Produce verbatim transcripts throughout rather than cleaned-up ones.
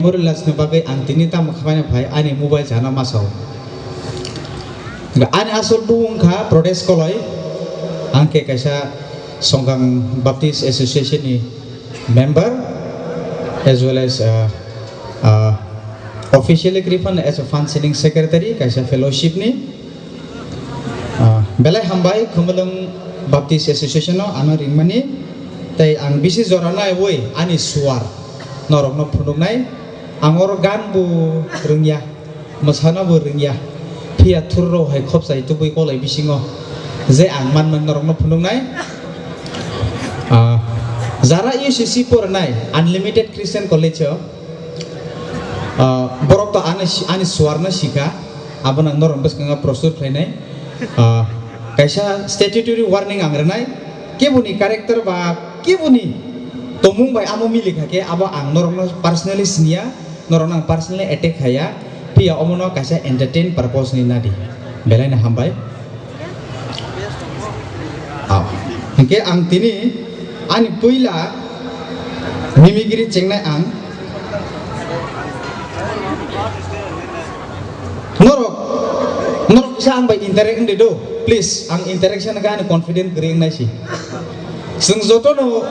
Memory loss ni bagwi ang tini tamo khabaina phai ani mobile sana masao. Ani asol bumung kha Prodesh Koloi, ang khe kaisa Songkang Baptist Association ni member, as well as, uh, uh, officially kwrwi phano as a functioning secretary, kaisa fellowship ni. Ah, belai hambai Khumulwng Baptist Association no ano ringmani, tei ang bisi jora naiwi ani suar norokno phunuknai. Ang oro gan bo rwngya, mwsana bo rwngya, phiya thurrok hai khopsai tubui kolai bisingo je ang manmani norokno phunuknai. Ah, jara U C C porinai Unlimited Christian College o, ah, borok to ani, ani suarno sikha. Abono ang norok bwskango prostut khlainai. Ah, kaisa statutory warning ang rwnai. Keboni character ba keboni tongmung bai amo milikha khe abo ang norokno personally siniya, norokno ang personally attack khaiya. Phiya omono kaisa entertain purpose ni nadi. Belai no hambai. Ah, hinkhe ang tini ani puila mimigiri chengnai ang. Norok, norok kisa ang bai interact wngdi do, please, ang interaction khe ani confident kwrwi wngnai si. Chwng jotono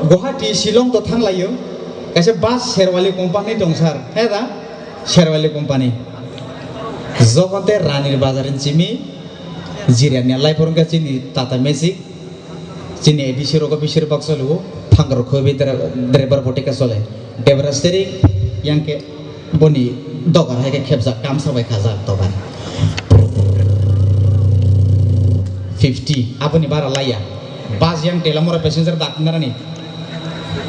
Guwahati, Shillong to thanglaio, kaisa bus Sherwali company tong sir, he da? Sherwali company. Jokhon te Ranir Bazar ni simi Jirania lai phoro wngkha chini Tata Magic. Chini A D C rogo bisir bak choli o, thangrok khoi bi dra-, driver bo teka chole. Debra steering, yang khe boni dogar hai khe khepjak, kamsa bai khajak dogar. Fifty, aboni bara laiya. Bus yang Telamura passenger dak narani.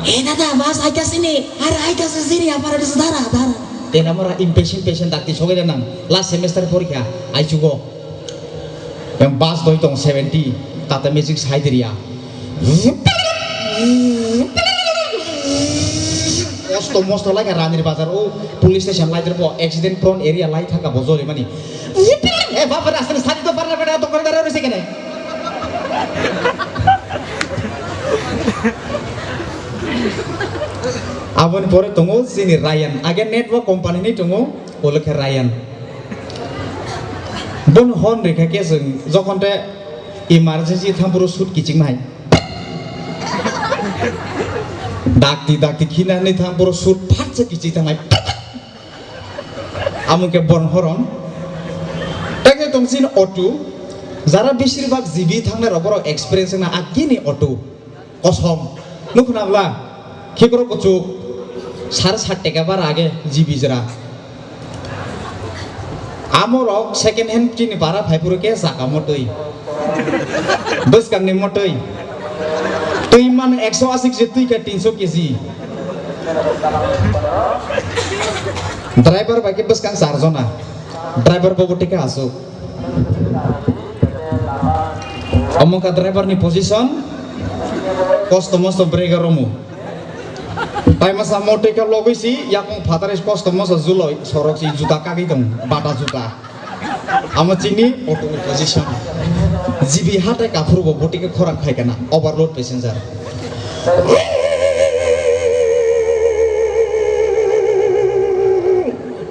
"Eh, dada, bus aika sini, are aika sini, apa ada dara, dara." Telamura impatient, patient dak ti sogai nang. Last semester porikha, aichugo. Yang bus doi tong seventy, Tata Magic Sidereal. Kosto mosto lai kha Ranir Bazar o police station lai bo accident prone area lai thaka bo joli mani. Eh, baba, rasta ni sadi to parna beda to kore dara roi se kene. Aboni pore tongo chini Ryan, age network company ni tongo, olo khe Ryan. Bon hon rikha khe chwng jokhon te emergency thampuro sut kiching nai. Dakti dakti khina hinwi thampuro sut phatsa kiching thangnai. Amo khe bon horon. Tei tong chini auto, jara besir bak G B thangnai rok borok experience wngna agini auto. Kosom. Nukna bla? Khibro kuchuk. Sar sat teka bara age G B jra. Amorok second hand chini bara phai phuru khe saka motoi. Bwskangni motoi. Twi man ekso asik je twi kha tinso K G. Driver bai khe bwskang char jona. Driver bobo teka asuk. Omo kha driver ni position, kosto mosto brake romu. Tai masa motoi kha logoi si, yakung phatar is kosto mosto juloi, sorok si juta kagwi tong, bata juta. Amo chini auto ni position. G B hatai kaphuru bo botike khorang khai kana, overload passenger.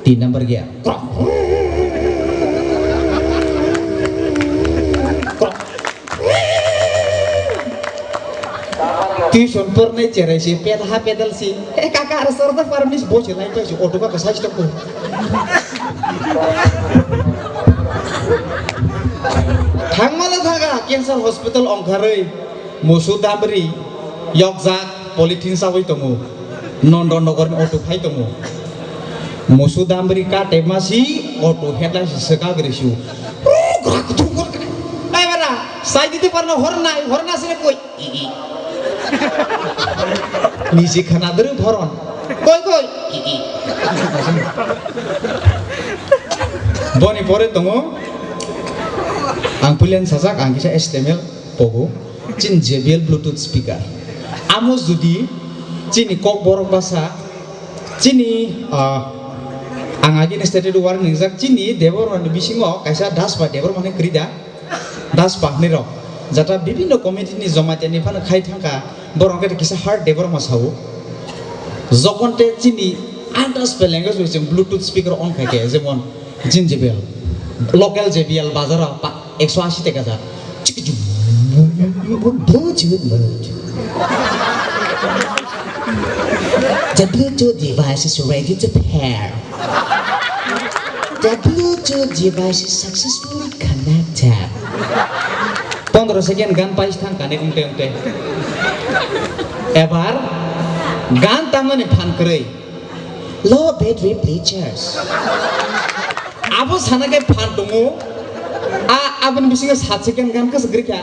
Tin number gear. Tuition pornai cherai si, pedal ha pedal si. Eh, kaka, aro sor da parmis bosi lai pai si, auto ka kasai si toko. Thangmala thaga, cancer hospital ongkharwi, musu damri, yokjak, polythene sawi tongo. Nondo nogor ni auto phai tongo. Musu damri kate masi auto headlight se swkak risi. Ai bara, sai dite parno horna, horna sine koi. I, i. Niji khana dru horon. Koi, koi. I, i. Boni pore tongo. Ang pulen sajak, ang kisa S T M L pogo. Chin J B L Bluetooth speaker. Amo judi chini Kokborok basa, chini, ah, ang agini stated warning rijak, chini Debbarma ni bisingo kaisa Daspa Debbarma ni kwrwi da, Daspa hinwi rok. Jata bibinno committee ni Jamatia ni phano khai thangkha, borok khe kisa hard Debbarma sao. Jokon te chini Andas pe language bai chwng Bluetooth speaker on khai khe, jemon, jin J B L, local J B L bazar o pa, ekso ashi taka jak. Bluetooth mode. The Bluetooth device is ready to pair. The Bluetooth device is successfully connected. Pondro second gan pais thang kane ungte ungte. Ebar gan tamani phan kwrwi. Low battery bleachers. Abo sana khe phan tongo. A, aboni bisingo sat second gan kasa gri kha.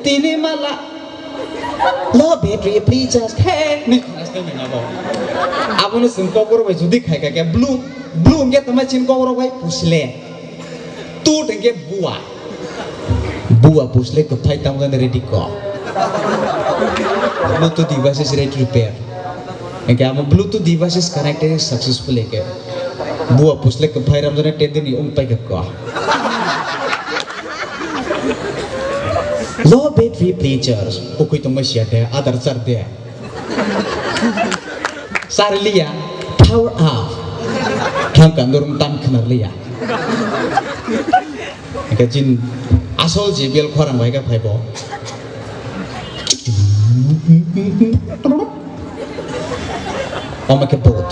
Tini mala. Low battery bleachers. Hey, ni khasne ni abo. Abono chwng kokoro bai judi khai kha khe blue, blue hwnkhe tama chin kokoro bai pusle. Tu hwnkhe bua. Bua pusle kwphai tamjani ready ko. Bluetooth devices ready to pair. Hwnkhe amo Bluetooth devices connected successfully ke. Bua pusle kwphai ramjani tedini ung pai ko. Low battery bleachers. Ukui tongma siya de, adar char de. Charliya, power up. Thang kandurung tam khnar liya. Eka jin asol J B L khorang bai ka phaibo. Oma ke boat.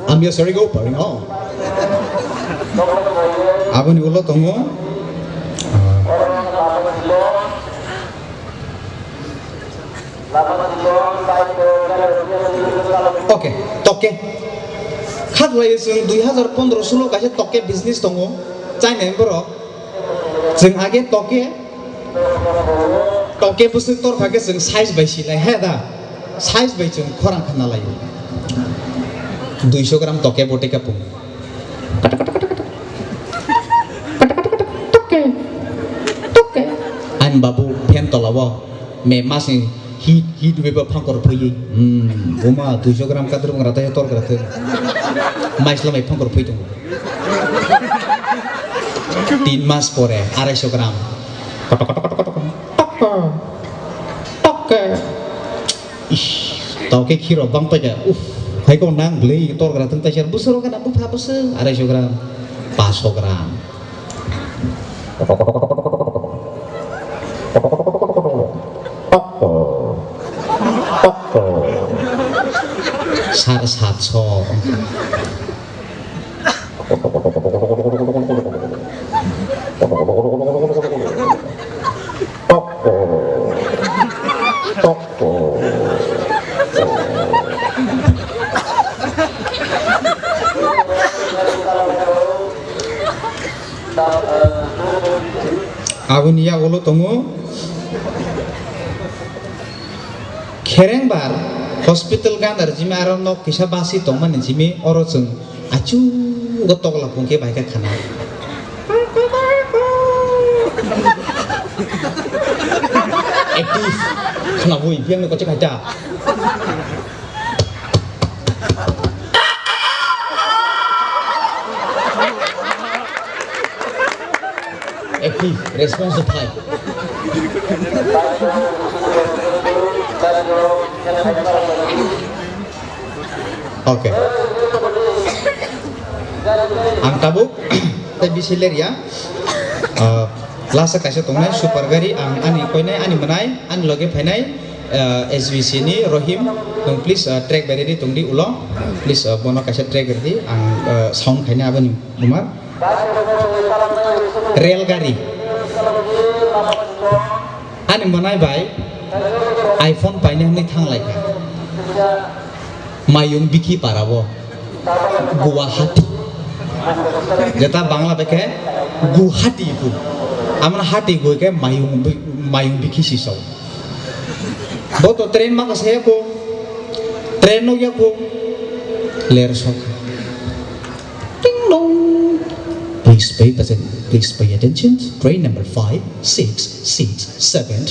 Amya sorry go paring oh. Aboni ulo tongo. Okay, toke. Khaklai chwng dui hazar pondro solo kaisa toke business tongo. China borok. Chwng age toke. Toke bwswk torkha khe chwng size bai silai he da. Size bai chwng khorang khna lai. Duiso gram toke bote kapung. Toke. Toke. Ani babu phen tola o me masni hit hit weba phangkor phoywi. Hmm, buma duiso gram kadrung rata ya tor grata. Maisla mai phangkor phoi tongo. Tin mas pore araiso gram. Kotok kotok kotok kotok. Toke. Toke. Ish, toke khiro bang paika. Uff, hai ko nang bwlwi tor gra tang taisar busuro kana bupha busu araiso gram, paso gram. Sar satso. Aboni yagulo tongo. Kherengbar hospital gandar jimi aro nok kisa basi tongmani jimi oro chwng achugo tokla pungkhe baikha khana. Active khana bui biyang ni kochi khaita. Active response to five. Okay. Ang tabuk tei bisi ler ya. Ah, lasa kaisa tongnai super gari ang ani koinai ani mwnai ani loge phainai, ah, S B C ni Rohim, nwng please, ah, track bai ready tongdi ulo. Please, ah, bono kaisa track rwdi ang, ah, sound khainai aboni buma. Rail gari. Ani mwnai bai iPhone painai hwnwi thang lai kha. Mayung bikhi para o. Guwahati. Jeta Bangla bai khe Guwahati hu. Amon hati hu khe mayung bi-, mayung bikhi si sao. Bo to train ma kasa ya ko. Train no ya ko. Ler sok. Ding dong. Please pay attention. Please pay attention. Train number five six six seven.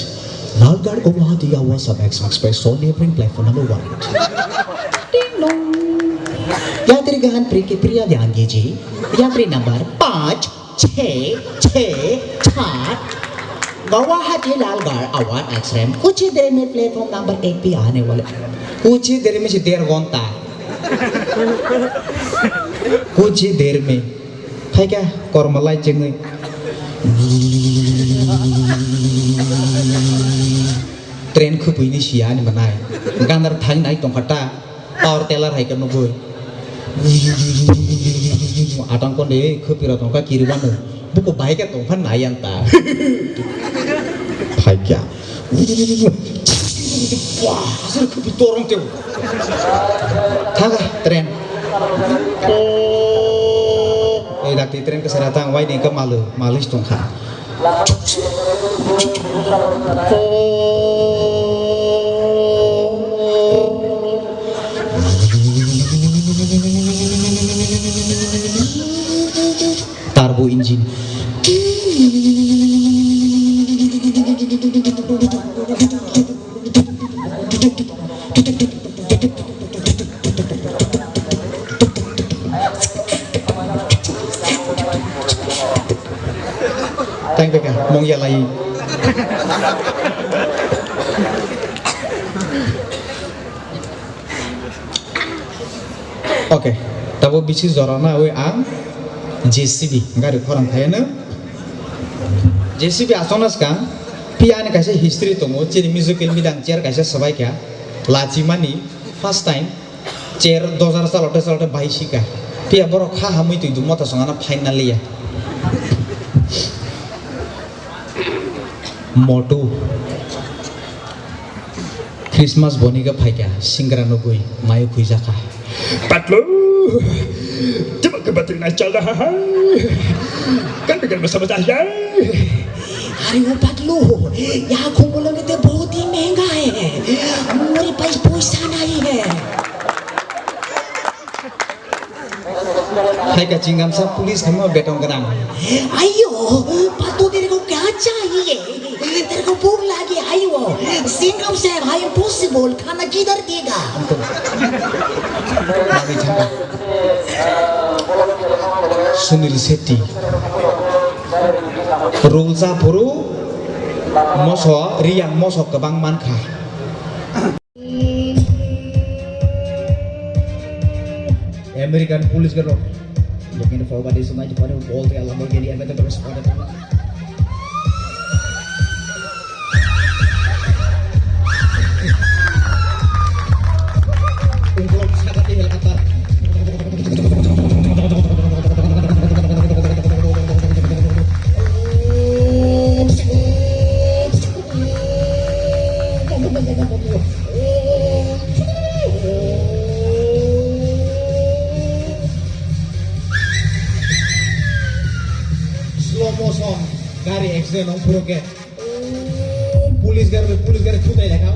Lalgarh Guwahati Awasam Express on neighboring platform number one. Ding dong. यात्रीगण प्रिय, कृपया ध्यान दीजिए। यात्री नंबर पाँच छः छः चार। Gawa hathi lal gar awan X M. Kuchi der mein platform number ek pe aane wale. Kuchi der mein se der ghonta. Kuchi der mein. Phaikha korma lai chengwi. Train khupui ni siya ani manai. Gandar thang nai tongkha ta. Power teller hai khe nugui. Atang konde khupira tongkha kiribano. Buku bahai khe tongkha nai ang ta. Phaikha. Wah, asal khupi torong teo. Thaga train. Oh. Eh, dakti train ke seratang wai ni ke malu, malu tongkha. Turbo engine. Tang beka mong ya lai. Okay, tabo bisi jorana oi ang J C B gari khorang khayano. J C B asokna skang, phiya ani kaisa history tongo, chini musical midang chair kaisa swbaikha, lachimani first time chair dojar chalote chalote bai sika. Phiya borok kha hamwi twi mota songana phaina liya. Motu. Christmas boni ga phaikha, singra nugui, mayo khuijakha. Patlu, tuma ke batin na chal raha hai. Kan bikan masa masa hai. अरे ओ पतलू, यहाँ घूमने के तो बहुत ही महंगा है। मेरे पास पैसा नहीं है। Hai ka chingamsa police khaima betong gwnang. अयो, पतलू तेरे को क्या चाहिए? तेरे को भूख लगी है वो। सिंघम से भाई इम्पॉसिबल खाना किधर देगा? Sunil Shetty. Rulsa phuru moso, riyang moso kwbang mankha. American police garok looking forward is my department bol te alam bol geli ame to respond. Ungkolok sakati helicopter. Slow motion, gari accident ong puro ke. Police gari, police gari thutai lekha.